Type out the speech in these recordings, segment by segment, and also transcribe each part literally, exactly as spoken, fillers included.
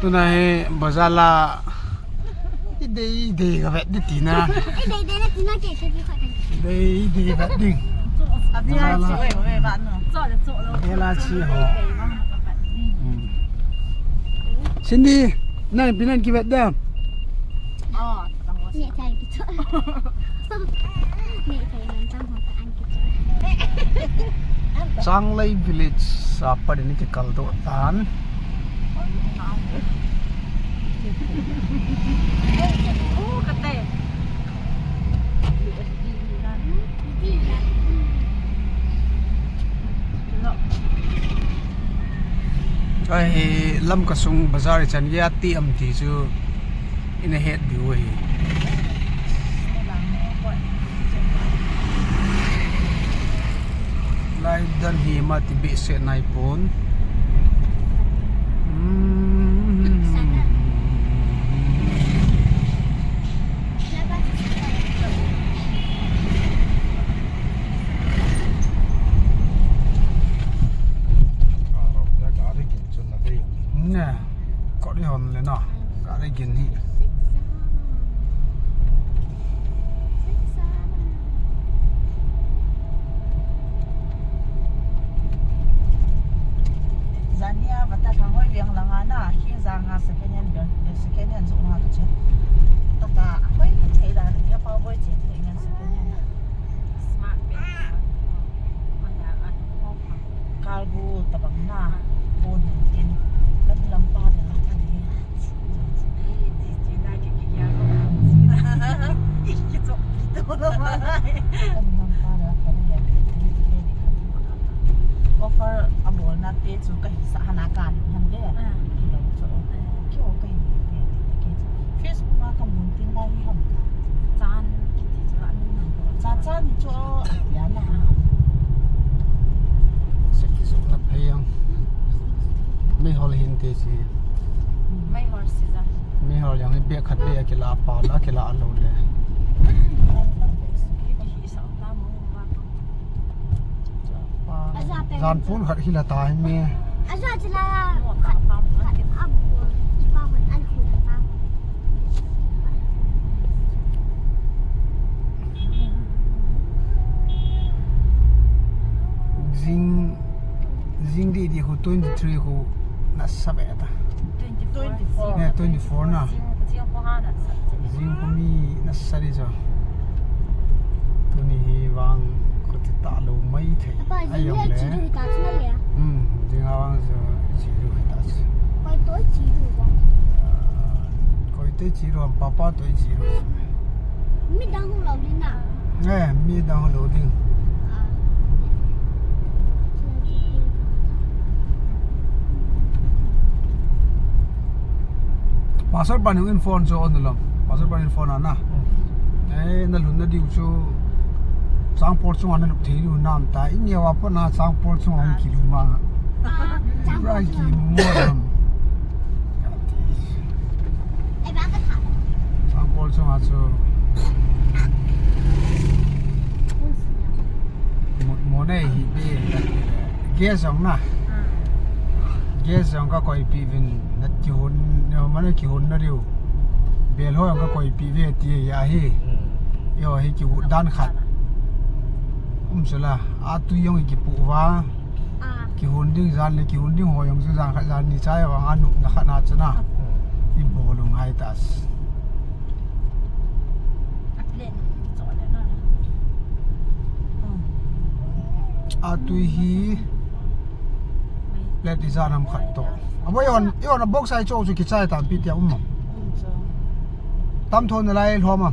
Tuna hi bazar la. I dei, i dei ka vet di tina. I dei, dei na tina ke, ke di khat. I dei, i dei vet ding. Bazar la. Bazar la chi ho. Hmm. Cindy, nang pi nang ki vet dam. Oh, ni thai ki cho. Ni thai man chang ho ka an ki cho. Changlei village a pat in kikal doh tan. Ahi, Lamka sung bazar i chan gei a ti am ti chu ina het diu ahi. Lai dan hi ma ti behseh nai pon. Hmm. Nè, có đi hòn lên nè. Gari gin hi. Zania vata thang hoi viang langa na, khi zanga second hand, second hand zong ha ka che. Tata, hoi thei da, ya pa hoi che, thei ngan second hand. Smart bag. Cargo tabang na, pon hin tin, kan lampa de la kan ni. Kan lampa de la kan ni. Offer a bol na te chu ka hisa hana kan han de. Kilo chu. Kio ka hi. Facebook a ka mun tin lai hi ham ka. Chan kiti chu la min nan. Cha cha ni chu a tia na. Seki zong na phei ang. Meihol hin te si. Meihol si za. Meihol yang hi bia khat bia kila pa la kila lo le. Hi sa ta mo ba. Zan pun khat hi la ta hi me. Aja chila khat khat a bol pa hon an khu da ta. Jing, jing di di khu twenty three khu nasa be ta. Twenty four. Nè, twenty four na. Jing khu mi nasa di jo. Tuni hi vang khuti ta lo mai thei. Apa, jing le. Hmm, jing a vang jo ji lu ta. Koi toi ji lu vang. Koi toi ji lu, papa toi ji lu. Mi dang hung lo ding na. Eh, mi dang hung lo ding. Pastor pan hung in phone cho on lo. Pastor pan in phone ana. Eh, na lhun na diu chu. Changpol chunga na lup thei diu nam ta. In ya wa pa na changpol chunga hung kilu ma. Bra ki mu mo lam. Changpol chunga chu. Mo, mo nei hi be. Gas jong na. Gas jong ka koi pi vin na kihun, na mana kihun na diu. Bel ho jong ka koi pi ve ti ya hi. Yo hi kihu dan khat. Um sula. A tu jong kipu va. Kihun ding jan le kihun ding ho jong chu jan khat jan ni chai vang a nupna khat na chana. I bol u ngai ta. A tui hi plate i jan ham khat to. A bo yon, yon a box ai cho chu kichai tampi tia um. Tam thon na lai lhom a.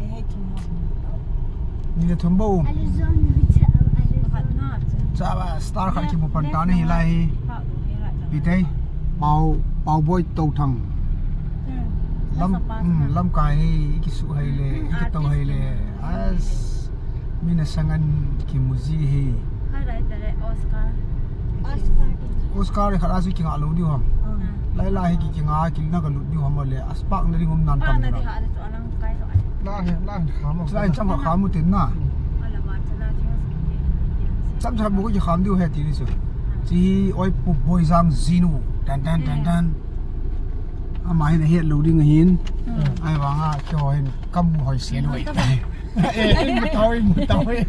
Ni le thum bo. Cha ba star khat kimu pan ta ni hi lai hi. Pi tei. Pau, Pau Boi To Thang. Lam, hmm, lamkai hi, i kisu hai le, i kito hai le. As, mina sangan kimu ji hi. Oscar. Oscar khat a chu kinga lo diu ham. Lai lai hi ki kinga, ki na ka lut diu ham le. As pak na ding um nan tam na. La he, la he, kham. Lai cham kham u tin na. Cham cham bu ki kham diu he ti ni chu. Chi oi pu boi jang jinu. Dan dan dan dan. Ama hin ahet lou ding ahin. Hmm. Ahivanga keiho hin kamu hoi se lou. Eh, in mu tau, in mu tau, eh.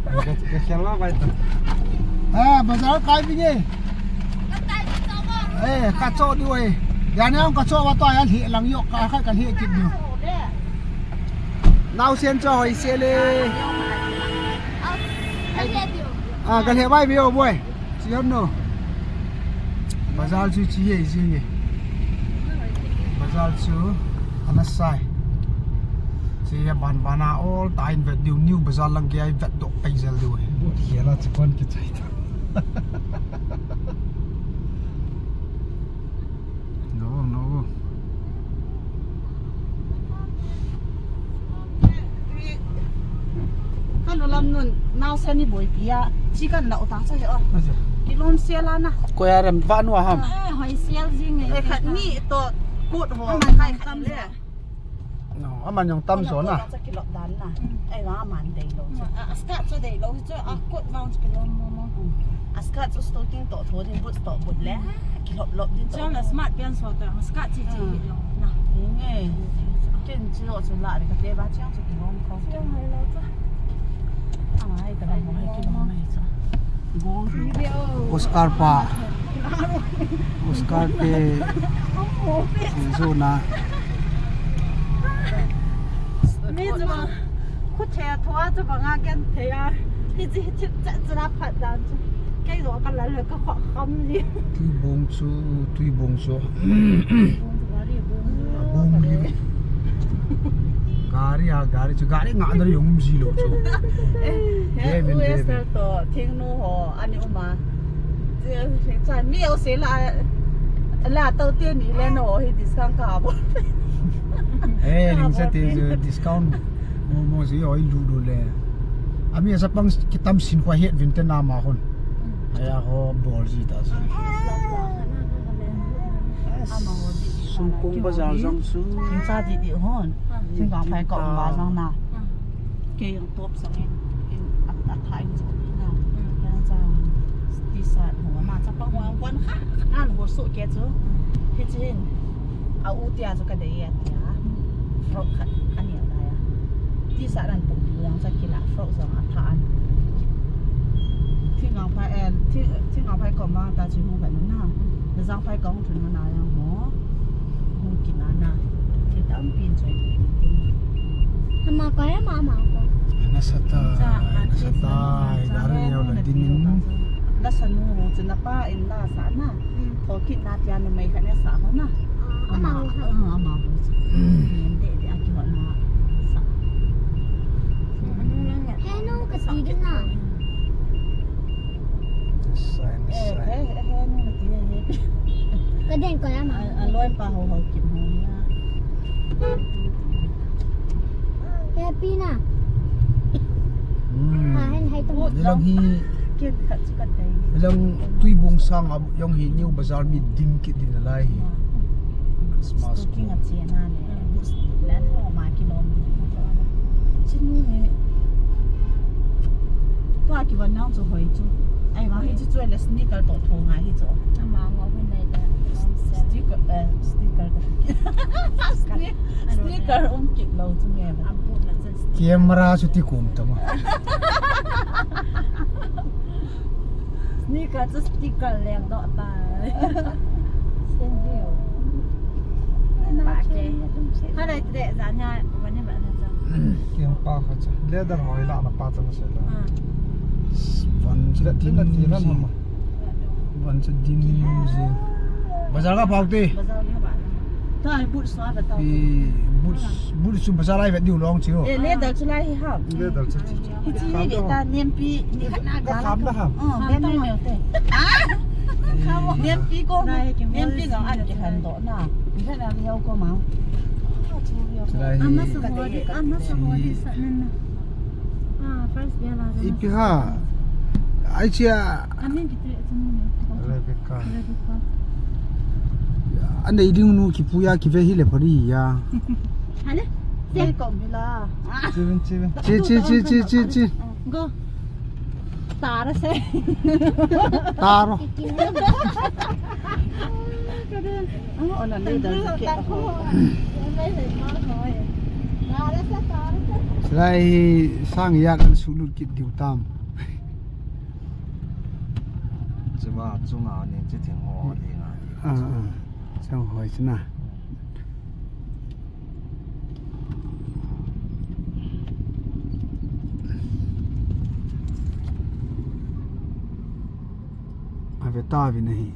Ka, ka khel ma bai ta. Ah, bazar kai bing e. Eh, ka cho diu e. Jani ang ka cho va to a lhih lang jo, ka khat ka lhih kit diu. Naosen cho hoi se le. Ah, ka lhih bai bing o boi. Chi ham no. Bazar chu chi e, chi e. Bazar chu ana sai. Chi a ban ban a all time vet diu, new bazar lang gei vet doh pai jel diu. But hiala chu kon kichai ta. No, no. Ka lu lam nun, naosen ni boipi a, chi kan lau ta cha he o. Acha. Kilom sel a na. Koi a rem va nu a ham. Eh, hoi sel jing e. Eh, khat ni to kut ho. Aman kai tam khat le. No, aman jong tam jo na. Cha kilom dan na. Mm. Eh, aman dei lou. A, a skirt chu dei lou chu, a kut vang chu kilom mo mo. Mm. A skirt chu stocking to tho din, boots to boot le. Kilop lop din to. Chang la smart pian so ta, skirt chi chi hi lo na. Ni nge. Ken chi lo chu la ri ka te ba chang chu kilom ko. Chang hai lo cha. Ai ta ba mo hai kilom mai cha. Gong. Oscar pa. Oscar te. Zo na. Mi chu ba. Khu the thua chu ba nga ken the a. Hi chi thip cha cha phat dan chu. Kei zo ka la le ka kho kham ji. Tui bong chu, tui bong chu. Bong chu gari bong. A bong li. Gari a, gari chu, gari nga na yong ji lo chu. Eh, Gavin, eh, Gavin. Sir to, thing nu ho, ani uma. Thing cha, mi o se la, la to te ni le no, hi discount ka bo. Eh, ling sa te chu discount. Mo, mo si oi lu lu le. Ami asa pang kitam sin kwa het vin te na ma hon. Aya ho bol ji ta si. Sungkung bazar jong su. Thingcha di di hon. Thingkang phai ka um ba jong na. Kei jong top sang in, in a, a tha in jong na. Yang cha T-shirt ho ma cha pang ho wan kha kha an ho su ke chu. Hi chin. A u tia chu ka dei a tia. Frock khat ani a dai a. T-shirt an pum yang cha kila frock jong a tha an. Thingkang phai, eh, thing, thingkang phai kom ba ta chu hung ba na. Jang phai kom thun na yang mo. Hung kin na na. Ki tam pin chu. Ama ko ya ma ma ko. Ana sa ta, ana sa ta, ai, dar ni au la din. La sa nu chu na pa in la sa na. Tho kit na tia numei khat ne sa ho na. Ama ho. Ama ho. Yen de de a kihot na sa. He nu ka ti din na. Sai, sai. He nu ka ti he. Ka den ko ya ma. A loi pa ho ho kit ho ya. Happy na. Hmm. Ha, hen hai tu. Nilang hi, nilang Tuibong sang a jong hi New Bazar mi dim kit din alai hi. Christmas ko. Tua kivan nang chu hoi chu. Ai, vang hi chu chu le sneaker to tho ngai hi chu. Ama ngo hin nei le. Sticker, eh, sticker ka. Sne-, sneaker um kit lo chu nge. Camera chu ti kum tama. Sneaker chu sticker leng doh ta. Sen view. Ba ke. Halai te jan ha, wani ba na cha. Kiang pa kha cha. Leather hoi la na pa cha na se la. Ah. Van cha dim ji. Van cha dim ji. Bazar ka phau te. Bazar ka ba. Tai boot sa ka ta. Boot, boot chu bazar lai vet diu long chiu. Eh, leather chu lai hi ha. Leather chu ti. Hichi ni ve ta nempi ni khat na ga la. Kham da ham. Oh, kham da ham. Nempi ko. Nempi ga an ke han do na. Ni khat na leo ko ma. Chu lai hi. Ama sa ho di, ama sa ho di sa nan na. Ah, first bell a. Ipi ha. Ai chia. Amin kiti chu ni. Rebecca. Rebecca. Anei ding nu kipuia kive hi le phari ya. Hale. Sei kom hila. Chivin, chivin. Chi, chi, chi, chi, chi, chi. Go. Tara se. Taro. Silai hi sang yak an sulut kit diu tam. Chuma chunga ni chi thing ho ni nga. Ah, ah. Sang hoi chuna. Ave ta vi nahi.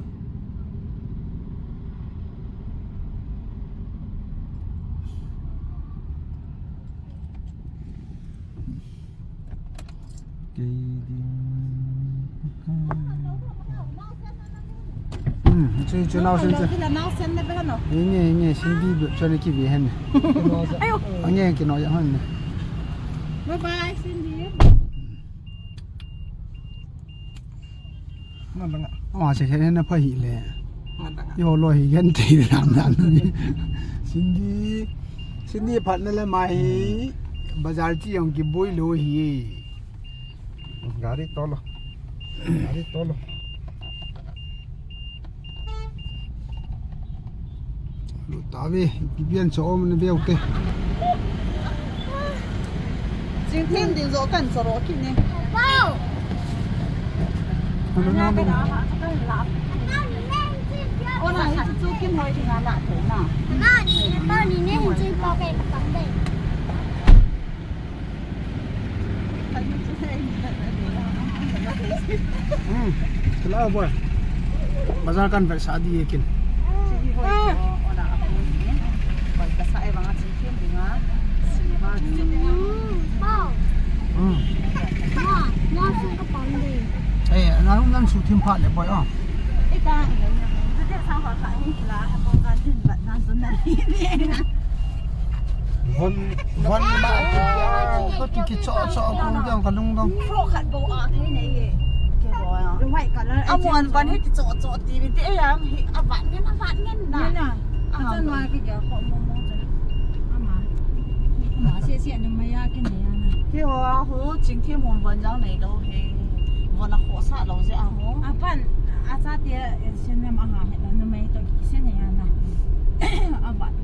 Hmm, chu, chu nau sen chu. Nau sen na ve no. Inge, inge, Cindy bu chu na kive hen. Ayo. Ange kino ya hen. Bye bye, Cindy. Nga dang a. Ama che khen na pha hi le. Nga dang a. Yo lo hi gen te ram ram. Cindy, Cindy phat na le ma hi. Bazar chi jong kiboi lo hi. Gari to lo. Gari to lo. Lu ta ve, ipi pian cho om na veu te. Jing tin ding jo kan cho ro ki ne. Wow. Ano na mo? Ona hi chu kin hoi ding a la to na. Na ni, na ni ne, hin chin pa ke pa de. Hmm. Chalo boy. Bazar kan vet sa di kin. Hmm. Eh, na hung nan su thim phat le boy, oh. Von, von ma, ko ki ki cho, cho, ko dong, ko lung dong. Frock khat bou a thei nei e. Ke bo a. White color. Amun von hi ki cho, cho ti vi ti e yang hi, a vat ngen, a vat ngen na. Ngen na. A chun ma ki ke ko mo mo chun. Ama. Ama se se numei a ki nei a na. Ki ho a ho, ching ki mun von jang nei lo he. Von a khosa lo je a ho. A pan, a sa ti a, eh, sen lam a ha he lo, numei to ki sen he a na. A vat.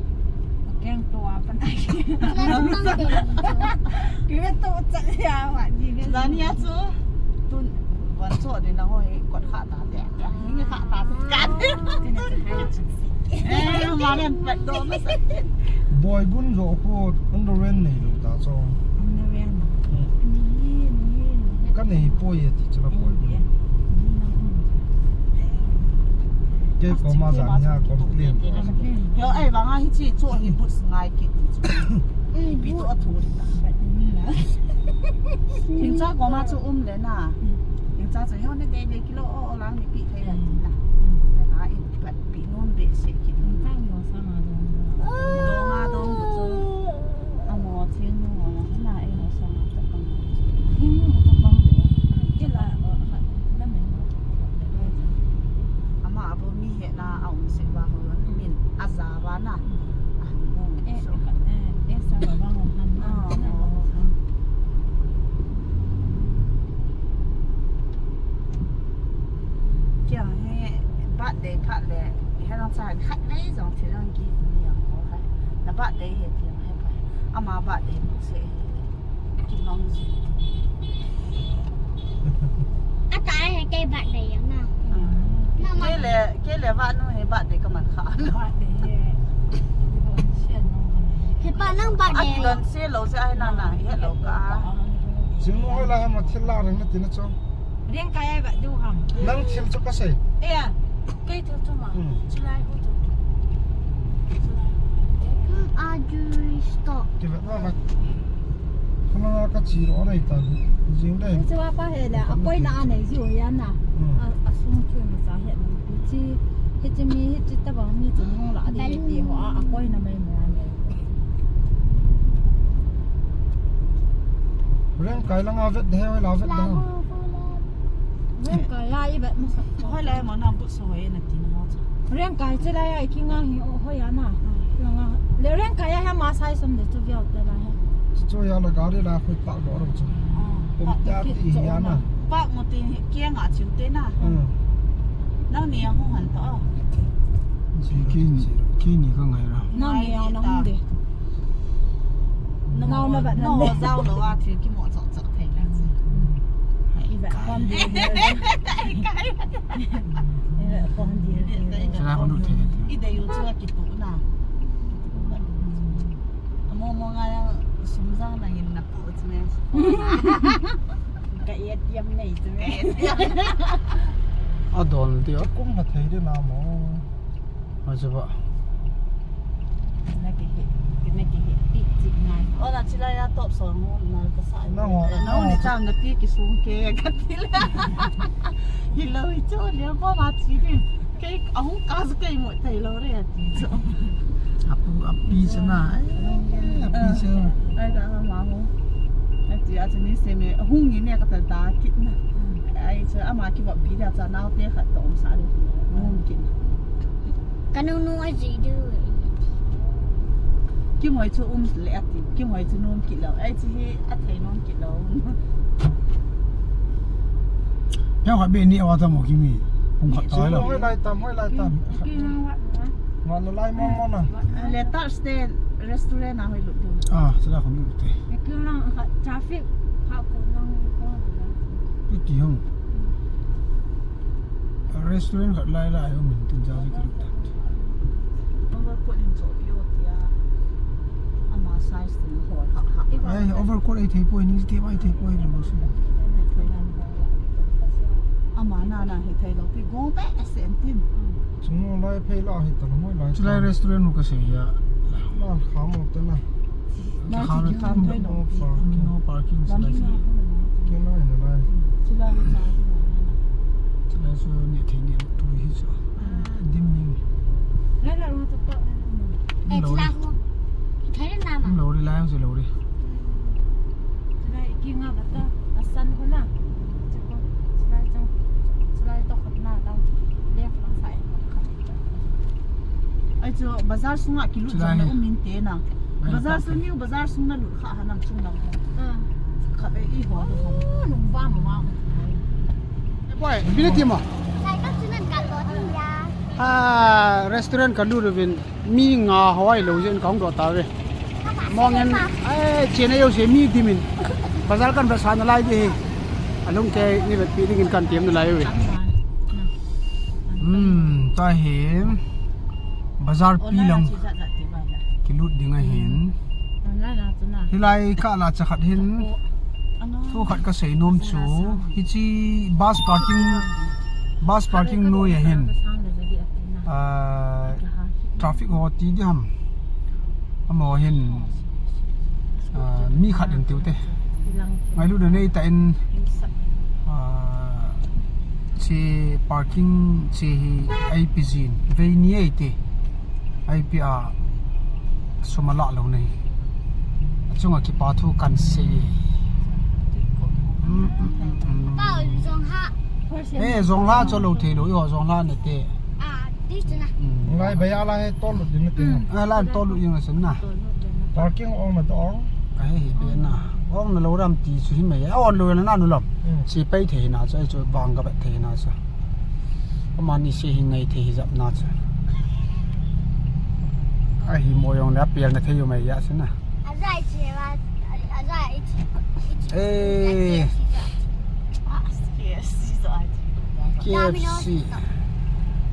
Keng to a pan ai. Kive to chat ya wa ni ve. Dania chu. Tun van cho de na hoi kot kha ta de. Ni kha ta ka. Eh, ma ren pet do ma sa. Boy gun jo ko under ren nei lo ta cho. Under ren. Ka nei poi e ti chu la boy gun. Ke ko ma jang ya complain. Yo, ai, vang a hi chi cho hi but ngai ki. Pi to a thu ta. Thingcha ko ma chu um le na. Thingcha chu yo ne de de kilo o o lang ni pi thei la ti na. Na in pat pi non be se ki. Thingcha yo sa ma do. Do ma do bu chu. Amo thing no na e ho sa ma ta pang. Thing no ta pang. Ki la o ha na me. Ama abo mi he na a um se ba ho min a za ba na. A mu. Eh, so. Eh, eh, sa ba ba ho han na. Ah, na. Oh. Kya he birthday phat le, he nang cha khat nei jong thil jong gift ni jong ko hai. Na birthday he ti jong he pa. Ama birthday mu se he. Ki nong ji. A ta he kei birthday jong na. Ah. Na ma. Kei le, kei le va nu he birthday ka man kha. Birthday he. He pa nang birthday. A ki don se lo se ai na na, he lo ka. Sing mo la ma thil la rang na ti na cho. Rengkai a vet diu ham. Nang thil chu ka sei. Eh, kei thil chu ma. Hmm. Chulai hu chu. Chulai hu. Hmm, a ju stop. Ki vet ma vet. Kona ka chi ro nei ta. Jing dai. Chu pa he le, a koi na a nei ji ho ya na. Hmm. A, a sung chu ma sa he na. Hichi, hichi mi, hichi tabang mi chu nung la di ti ho a, a koi na mai mai a nei. Rengkai langa vet de, hoi la vet de. Rengkai a i vet masa. Hoi la ma na but so hoi na tin ho cha. Rengkai che la ya i kinga hi o hoi ana. Langa. Le Rengkai a ya ma sai som de chu viau te la he. Chu chu ya la gari la hoi pak do ro chu. Ah, pum pak ta ki ti cho ya na. Na. Pak mo tin hi kia nga chiu te na. Hmm. Nang ni a hung han ta. Kini, kini ka ngai ra. Nang ni a nang de. Nang na bat nang de. No, zau lo a thil kimo chok chok thei la. Hai, i vet kon de. I vet kon de. Chana kon thei. I de yu chu a kitu na. Amo mo nga yang sum zang na yin na pu chu me. Ka A T M nei chu me. A don ti a kum ka thei de na mo. Acha ba. Na ke he, na ke he, pi chi ngai. O na chila ya top so mo na ka sa. Na mo. Na ni cham na pi ki sum ke ka ti la. Hi lo i cho le ko ma chi de. Kei ahung ka sa kei mo tai lo re ati cho. Apu api sa na. Ai, api sa. Ai da ma ho. Ati a ni se me hung ni ne ka ta da kit na. Ai cho ama ki ba pi da cha nau te khat to um sa le. Hung kit na. Ka nung nung a ji du. Kim hoi chu um le ati. Kim hoi chu nung kit lo. Ai chi hi a thei nung kit lo. Pia khat be ni awa ta mo kimi. Hung khat ta lo. Hoi lai tam, hoi lai tam. Kim, kim wat na. Wat lo lai mo mo na. Le Thursday restaurant a hoi lut du. Ah, sila khum lut te. Kim lang khat traffic khat ko lang ko. Pi ti hung. Restaurant khat lai lai hung min tin ja ki lut ta. Overcoat in cho pi o tia. Ama size tin hoi ha ha. Ai, overcoat ai thei poi, ni ti ai thei poi lo su. Ama na na he thei lo pi go be sen tin. Chung lai phei la he ta lo mo lai. Chulai restaurant nu ka sei ya. Mal kha mo ta na. Lai chi ki kham thei lo. No parking. No parking, chulai chu. Kei lai na lai. Chulai chu. Chulai chu ni thei ni tu hi chu. Dim ning. Lai la ru tu pa. Eh, chulai hu. Thei na ma. Lo ri lai chu lo ri. Chulai ki nga ba ta. Asan hu na. Chulai chang. Chulai to khat na dang. Left lang sai. Ai chu bazar sunga kilut jong na um in te na. Bazar sung, new bazar sung na lut kha ha nam chung lang. Ah. Kha be i ho lo. Oh, lung ba ma ma. Boy, bini ti ma. Sai ka sunan ka to ti ya. Ah, restaurant ka lut uvin mi nga hoi lo jin ka hung do ta ve. Mong in, ai, chena yo se mi dimin. Bazar kan ba sa na lai di. Alung ke ni vet pi ding in kan tiam na lai ve. Hmm, ta hi bazar pi lang kilut ding ahin. Hilai ka la cha khat hin thu khat ka sei nom chu. Hichi bus parking, bus parking noi ahin. Ah, traffic ho ti di ham. Amo hin, ah, mi khat in tiu te. Ngailut na nei ta in, ah, chi parking chi hi ai pi jin. Vei ni ai te. Ai pi a sum a la lo nei. Achunga kipa thu kan sei. Mm, mm, mm, mm. Pa, zong ha. Eh, zong la cho lo thei lo, yo zong la ne te. Ah, this na. Mm. Lai ba ya la he tol lu din te. Mm. Ah, la tol lu yung sen na. Parking ong na to ong. Ka he he be na. Ong na lo ram ti chu hi mai. A on lo na na nu lam. Mm. Si pai thei na chu, ai chu bang ka ba thei na chu. Amani si hi ngai thei hi jap na chu. Ai hi mo yong le a pial na thei yu mai ya sen na. Azai che wa, azai ichi, ichi. Eh. Ah, K F C zo ai. K F C.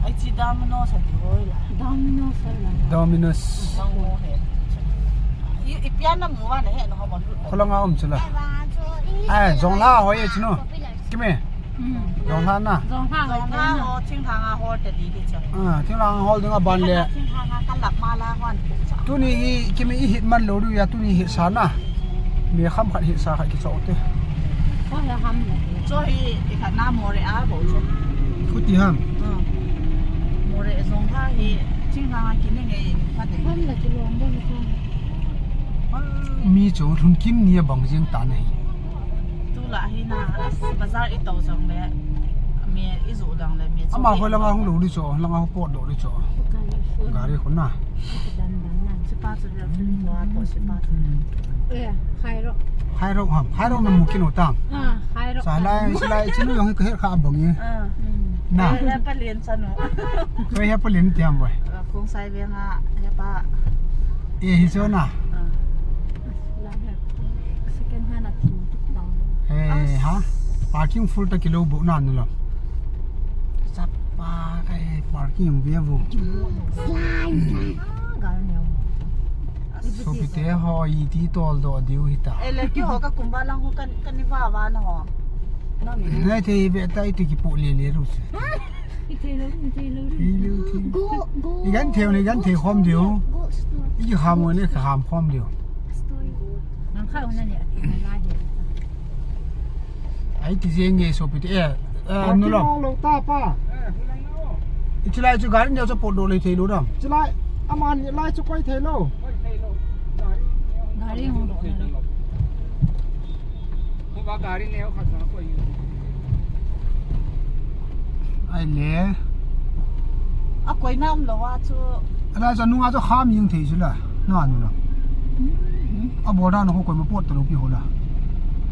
Ai chi Domino's ati hoi la. Domino's la. Domino's. Mang mo he. I, i pian na mu wa na he no ho mo. Khola nga um chula. Ai, zong la hoi e chino. Popular. Kimi. Zong ha na. Zong ha, zong ha ho, thinglhang a hol ta di di cha. Ah, thinglhang a hol ding a ban le. Thinglhang a kalap ma la hon pu cha. Tuni hi kimi i hit man lo ru ya, tuni hi sa na. Mi kham khat hi sa khat ki cho te. Ko ya ham le. Cho hi i khat na mo re a bo cho. Khuti ham. Ah. Mo re zong ha hi thinglhang a ki ne nge khat ne. Ham le ki long bo ni ko. Mi cho lhun kim ni a bang jing ta nei. Tu la hi na, bazar i to jong le, mi i zu dang le, mi chu. Ama hoi langa hung lo di cho, langa hung pot do di cho. Gari khun na. Sipa chu le, free mo a to sipa chu. Eh, khai ro. Khai ro ham, khai ro na mu kino tam. Ah, khai ro. Sa lai, sa lai, chinu yong ka her kha bang ye. Ah. Na. Eh, eh, palen sa no. Koi he palen tiam boy. Ah, Khongsai Veng a, hepa. Eh, hi chu na. Ah. Second hand a thim kit lang. Eh, ha? Parking full ta kilo bu na nu lo. Sapa kai parking ve bu. Ah, gal neo. Sopite ho iti toldoh diu hita. Eh, le keiho ka kumba lang ho kan, kan i va va na ho. Nai thei ve ta iti kipu le le ru se. Thei lou, thei lou. Thei lou, thei lou. Go, go. I gan thei u, i gan thei khom diu. Go store. I ki kham u ne ka kham khom diu. Store. Nang kha u na ne, a thei na la he. Ai ti jeng nge sopite. Eh, eh, nu lo. Lo ta pa. I chilai chu gari neo chu potdoh le thei lou dam. Chilai, aman lai chu koi thei lou. Gari hung. Hung ba gari neo khat sa koi. Ai le. A koi nam lou a chu. Ala cha nunga chu kham jing thei chu la. Na nu la. A bol dan ho koi ma pot ta lou pi ho la.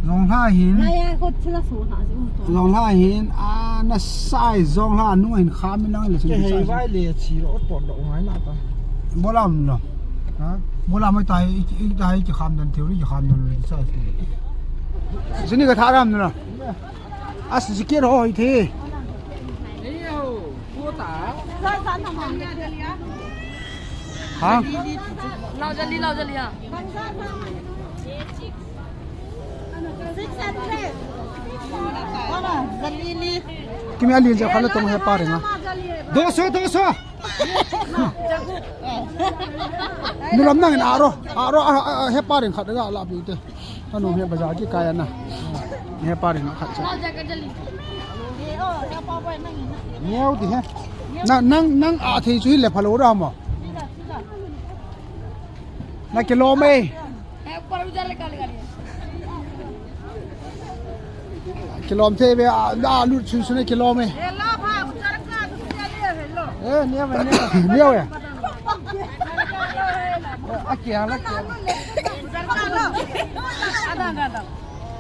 Jong la hin. Na ya ko thila su ha ju to. Jong la hin a na sai jong la nu hin kham mi lang le chu. Ke hei vai le chi lo pot lo ngai na ta. Bolam lo. Ha? Bolam mai tai, i, i tai ki kham dan theu ri ki kham dan ri sa. Sini ka tharam na. As zikir ho hi the. Ha? Lao jaldi, lao jaldi ha. Kimi alin ja khala tong he pa ringa. Doso, doso. Nulam nangin aro, aro, a, a, a, he pa ring khat ga la bi te. Anu he bazaar ki kaya na. He pa ring khat cha. Neo di he. Na, nang, nang a thei chu hi le phalo ra mo. Na kilom e. Kilom thei ve a, a lut sun sun kilom e. Eh, neo ve, neo ve. Neo ve. A kia la kia.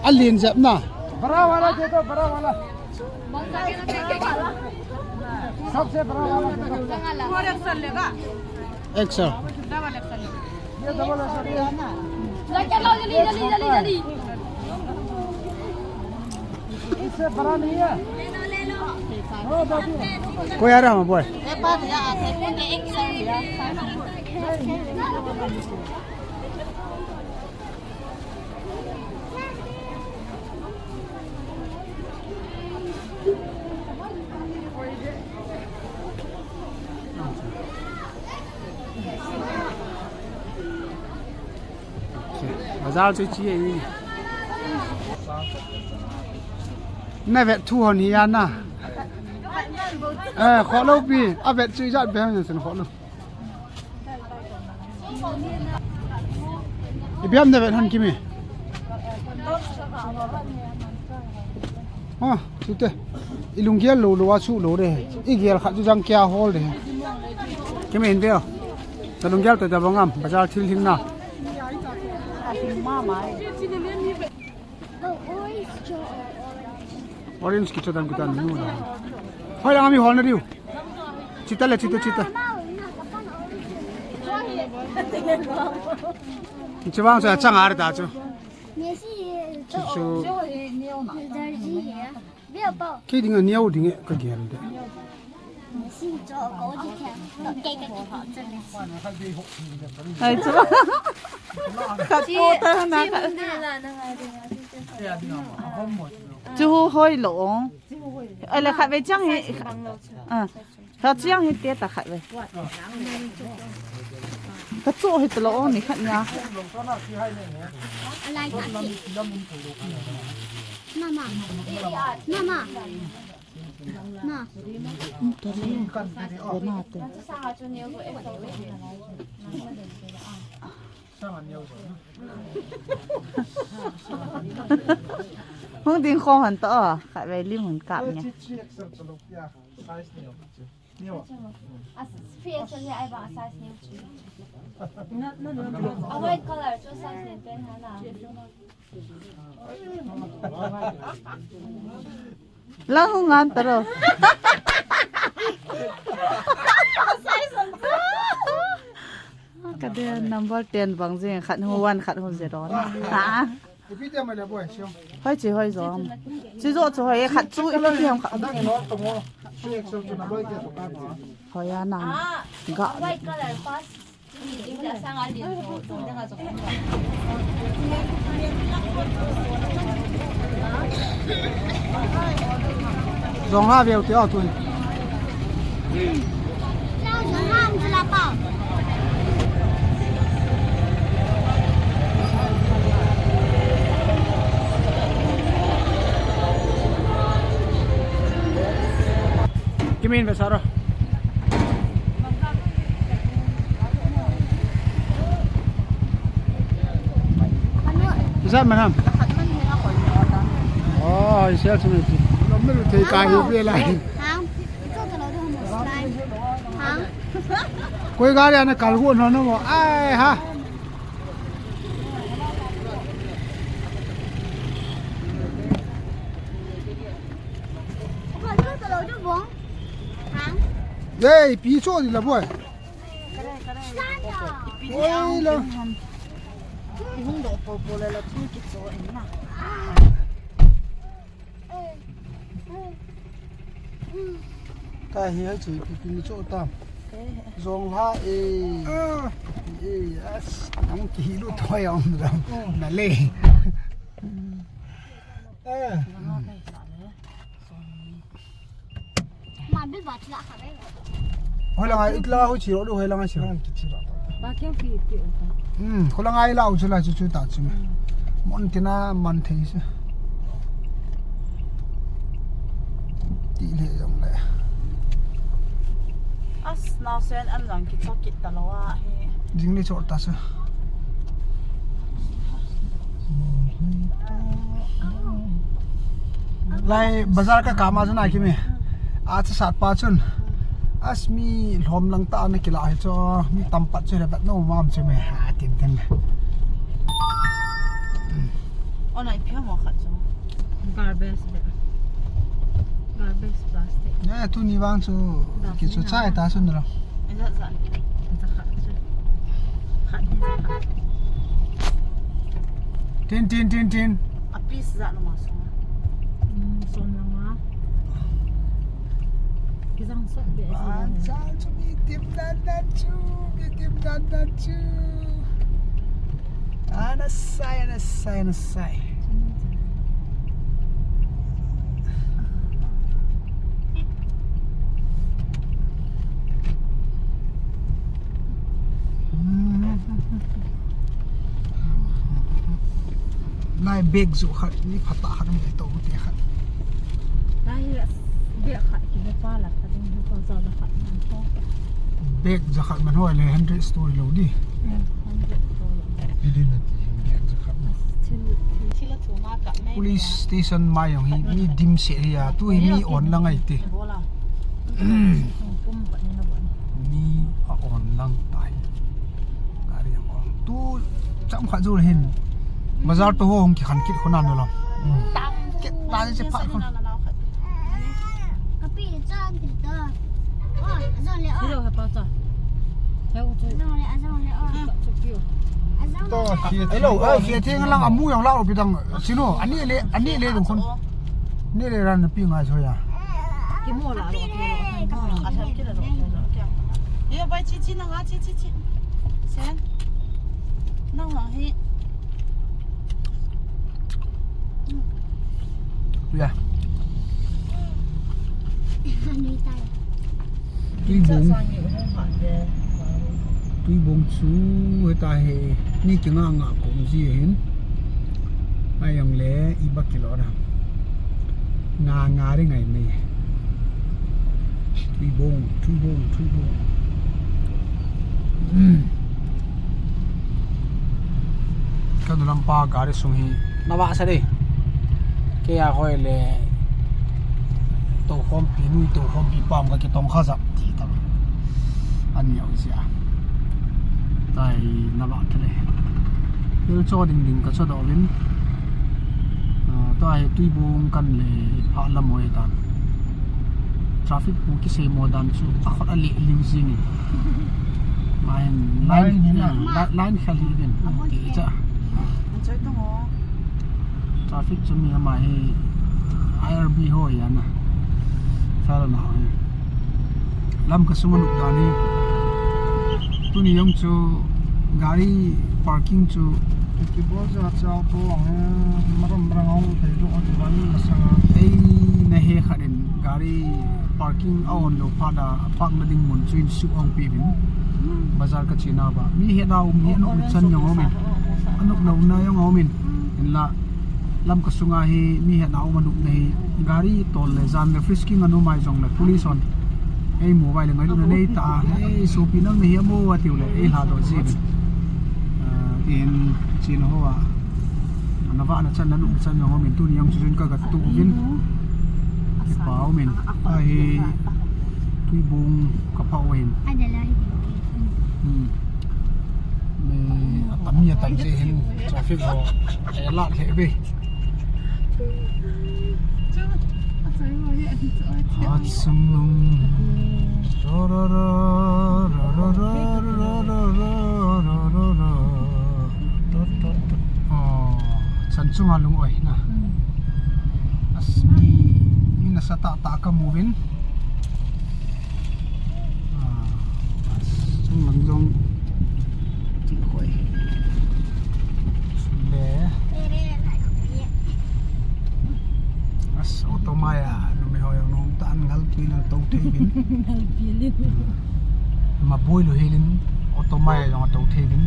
A lin jep na. Bra wala de do, bra wala. सबसे बड़ा वाला दे दो। एक्सेल। ये double XL. ये ना। जल्दी, जल्दी, जल्दी, जल्दी। इससे बड़ा नहीं है। कोई आ रहा है, boy? Bazar chu chi e. Na vet thu hon hi ya na. Eh, kho lo pi. A vet chu ijat be hang sen kho lo. Ipi ham na vet hon Kimi? Ha, chute. I lunggel lou lou a chu lou de. I gel khat chu jang kia hol de. Kimi in veo. Na lunggel to da bangam, bazar thil hing na. Orange kicho dan kitan nu na. Hoi lang ami hol na diu. Chita le, chita, chita. Chibang sa chang ar ta chu. Chu chu. Ki ding a neo ding e ka gel de. Ai chu. Khat po ta na khat. Chu hoi lo ong. Ai la khat ve chang hi. Ah. Kha chiang hi te ta khat ve. Ka chu hi talo ni khat nia. Mama. Mama. Ma. Hung ding khom han to, khat ve lim hung kap nia. A three X L hi ai bang a size neo chu. A white color chu size neo pen ha na. Lang hung ngan taro. A size an chu. Ka de number ten bang jing, khat hu one, khat hu zero. Ha. Ipi te mai le boy, siong. Hoi chi hoi jong. Chi jo chu hoi khat chu ipi ti ham khat. Adang no to mo. Siong chu na boy ke to ka ma. Hoi a na. Ga. White color pass. Jong ha veu te o tun. Kimin ve saro. Zat man ham. Oh, sel sum ti. Lo me lu thei ka hi ve lai. Hang. Ito to lo do mo slime. Hang. Koi gari ana kal hu no no mo. Ai ha. Ito to lo do bong. Hang. Ei, pi cho di la boy. Oi lo. Ihung doh popo le la thu kicho in na. Ka hi hai chu ipi ipi ni cho tam. Jong ha e. E as, nang ki hi lu thoi ang da. Na le. Eh. Hoi langa itla ho chiro do hoi langa chiro. Ba kya pi pi. Hmm, hoi langa ila u chula chu chu ta chu. Mon tina man thei se. Ti le jong le. As na sen an lang ki chokit ta lo a hi. Jing ni chor ta se. Lai bazar ka kama jana kimi. Acha sat pa chun. As mi lhom lang ta na kila hi cho. Mi tam pat chu le bat no mam chu me. Ha tin tin. Onai pia mo khat chu. Garbage bag. Garbage plastic. Ne tu ni vang chu ki chu chai ta sun lo. Esa sa. Esa khat chu. Khat ni sa khat. Tin, tin, tin, tin. A piece za no ma song. Hmm, som lang a. Kizang sot be. Ban chal chu mi tim dan dan chu, mi tim dan dan chu. Ana sai, ana sai, ana sai. Lai bag ju khat ni phatah khat ni to te khat. Lai bag khat ki pa la khat ni pa za da khat ni to. Bag ja khat man hoi le hundred story lo di. Hundred story. Di di na ti bag ja khat man. Thil, thil, thil a thu ma ka mai. Police station mai jong hi mi dim se hi a, tu hi mi on lang ai te. Bola. Mi a on lang tai. Gari ang on. Tu cham khat jul hin. Bazar to hong ki khan kit khona no lam. Tam kit ta ni che pha khon. Kapi chan ti ta. Wa, zon le o. Hello, ha pa ta. Hello, chu. Zon le, zon le o. Chu piu. To, hello, ai, thing lang amu jong la pi dang. Sino, ani le, ani le dong khon. Ni le ran pi ngai so ya. Ki mo la lo. Yo bai chi chi na nga chi chi chi. Sen. Nang lang hi. Ya. Tuibong. Tuibong chu heta he ni kinga nga kom ji hin. Ayong le iba kilo na. Nga nga ri ngai mai. Tuibong, tuibong, tuibong. Ka nu lampa gari sung hi na va sa de. Kei a hoi le to khompi, nui to khompi pam ka kitong kha jap ti ta. Ani au sia. Tai na va ta le. Hil cho ding ding ka cho do vin. Ah, tua hi Tuibong kan le pha lam hoi tan. Traffic pu kisei mo dan chu a khot a le ling jing in. Line, line, line hi na. Eh, li-, line khel hi din. Ti cha. An choi tung o. Traffic chu mi ama hi I R B ho hi ana. Fel na hi. Lamka sunga nop dan hi. Tuni jong chu gari parking chu. Kibol ja chao to ang, maram rang ang thei lo a ti van masanga. Eina he khat in gari parking a on lou phat a, a park na ding mun chu in suh hong pi vin. Bazar ka chena ba. Mi hetna um hi anop chan jong um in. Anop louna jong um in. Hinla Lamka sunga hi mi hetna um anopna hi. Gari tol le jan le frisking anop mai jong le police hon. Ei mu vai le ngailutna nei ta a. Ei sopi nang na hi amo a tiu le. Ei lha doh ji vin. Ah, tin chin ho a. Na vahna chan le nopna chan jong um in tuni jong chu chun ka ga tu vin. Kipa um in. A hi Tuibong ka pha u hin. Hmm. Mi atam, mi atam je hin traffic ho. Eh, la khe be. Hudson Lung. Oh, chan chunga lung oi na. As mi, mi nasa tah tah ka mu vin. Ah, chung lang jong ti khoi. Le. As auto mai a, numei ho jong nom tan ngal pi na to thei vin. Ngal pi le. Ma boi lo helin auto mai a jong to thei vin.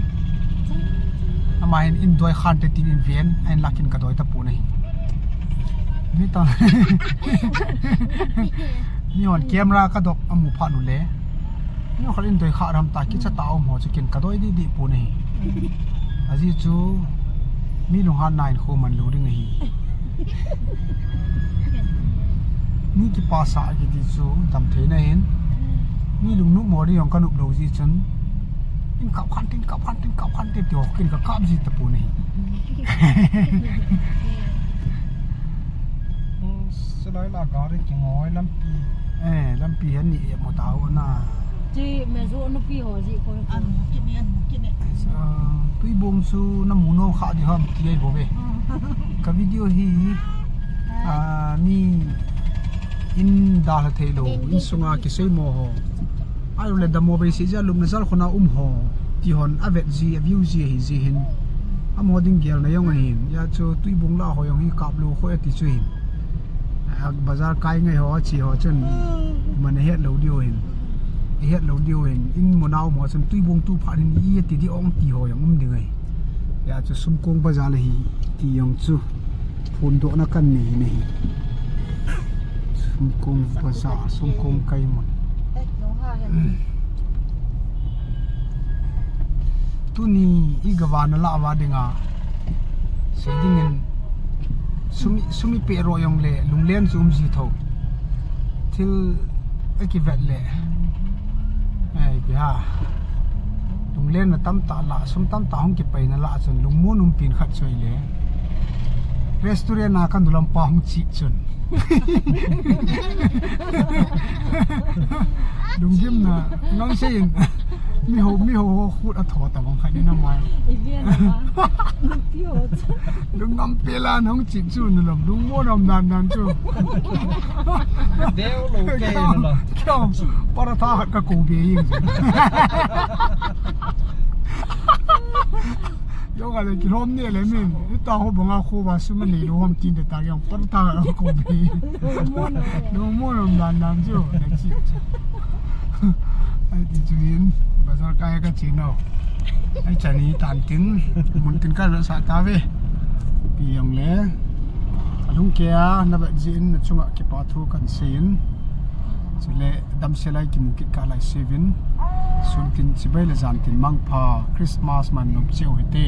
Ama hin in doi khan te tin in ven, a in lakin ka doi ta pu na hi. Mi ta. Mi hon camera ka dop amu phat u le. Ni khat in doi kha ram ta kicha ta um ho chu kin ka doi di di pu na hi. Aji chu mi lunghan na in kho man lo ding ahi. Mi kipasa kiti chu dam thei na hin. Mi lungnop mo ding jong ka nop lo ji chun. In kap khan tin, kap khan tin, kap khan tin ti ho kin ka kap ji ta pu na hi. Salai la gari kingoi lampi. Eh, lampi han ni e mo ta ho na. Chi me zo nupi ho ji ko. An kini, an kini. Ah, Tuibong chu na mu nom kha di ham ti ai bo ve. Ka video hi, ah, mi in dalha thei lo, in sunga kisei mo ho. Ai le damo be si ja lum na jal khona um ho. Ti hon a vet ji, a view ji hi ji hin. Amo ding gel na jong ahin. Hia chu Tuibong la ho jong hi kap lo kho e ti chu hin. A bazar kai ngai ho, chi ho chun. Man het lo diu hin. Het lo diu hin. In mo nau mo chun Tuibong tu phat hin i ti di ong ti ho jong um ding ai. Hia chu Sumkong bazar le hi ti jong chu. Phun doh na kan nei nei. Sumkong bazar, Sumkong kai mun. Tuni i gavana la va dinga. Sei dingin sumi, sumi pe ro jong le lunglen chu um ji tho. Thil a kivet le. Ai, bia. Lunglen na tam ta la, sum tam ta hung kipai na la chun lungmon um pin khat choi le. Restaurant na kan dulam pa hung chi chun. Lunggim na, nang sei in. Mi ho, mi ho, ho, khut a tho ta bang khat ni na mai. I via na ba. Nupi ho chu. Lungngam pela nang chin chu na lam, lungmon um dan dan chu. Deu lo ke na la. Kya, paratha khat ka ko be yin. Yo ka le kilom ne le min. Ita ho banga kho ba su ma ne lo hom tin de ta yang paratha khat ka ko be. Lungmon um dan dan chu. Na chi chu. Ai ti chu hin, bazar kai ka chi no. Ai chani tan tin, mun tin ka lo sa ta ve. Pi jong le. Alung ke a, na vet jin, na chunga kipa thu kan sei in. Chule, damsel a i kimu kit kah lai sei vin. Sun tin chibai le jan tin mangpha, Christmas man nom cheu hite.